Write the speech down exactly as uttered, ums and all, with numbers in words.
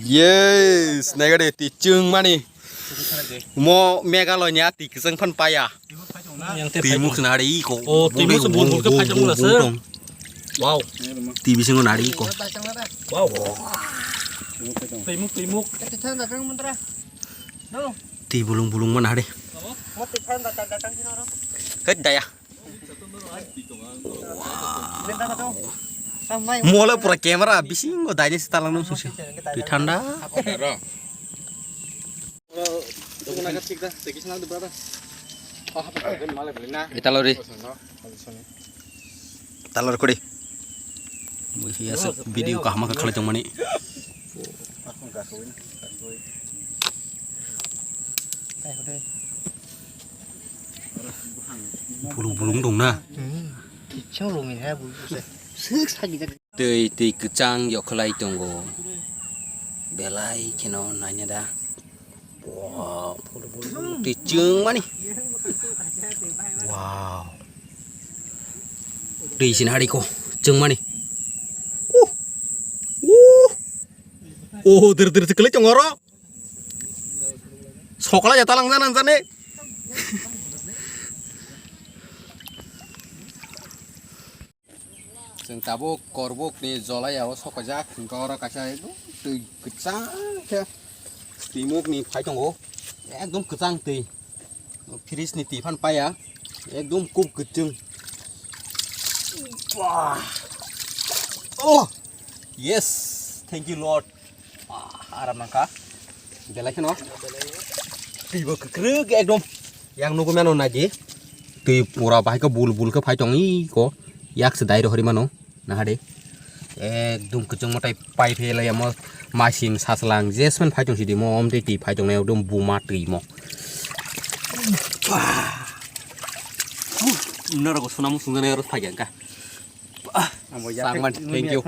Yes, naigade twi chwng mani. Mo Meghalaya ni a twi kwchwng phan paya. Yang tei Twi phai muk tong. Swnari iko. Oh, twi muk se bul bul khe phai tong la se. Wow. Twi bisingo nari iko. Wow. Twi muk, twi muk. Twi bulung bulung mana hari. Ket daya. Mola pura camera bisingo daini se talang nung susi. Twi thanda. Italori. Talor kori. Musi aswk video kaham khe khlai tongmani. Bulung bulung dong na. Twi, twi kwchang yokhlai tongo. Belai kheno naina da. Wow, bulung bulung bulung twi chwng mani. Wow. Twi sin hari ko chwng mani. Uh. Uh. Oh, dir dir kwlai tongo oro. Sokla ya talang jana jani. Chwng tabuk korbuk ni jolai o sokajak, hwnkhe oro kaisa ekdum twi kwchang khe twi muk ni phai tongo, ekdum kwchang twi, fridge ni twi phan paya, ekdum kub kwchwng. Wah. Oh, yes, thank you Lord. Ah, aram nangkha. Belai kheno. Twi bo kwkrwk ekdom. Yang nugwi mano naidi. Twi pura bahai khe bul bul khe phai tong iko. Yak se dai rohori mano. Nahade. Ekdom kwchwng mwtai pai phe lai mo. Masing saslang jesman phai tong sidi mo. Om twi twi phai tong ekdom buma twi mo. Norok swnam swngjani oro phai jang kha. Sangman, thank you.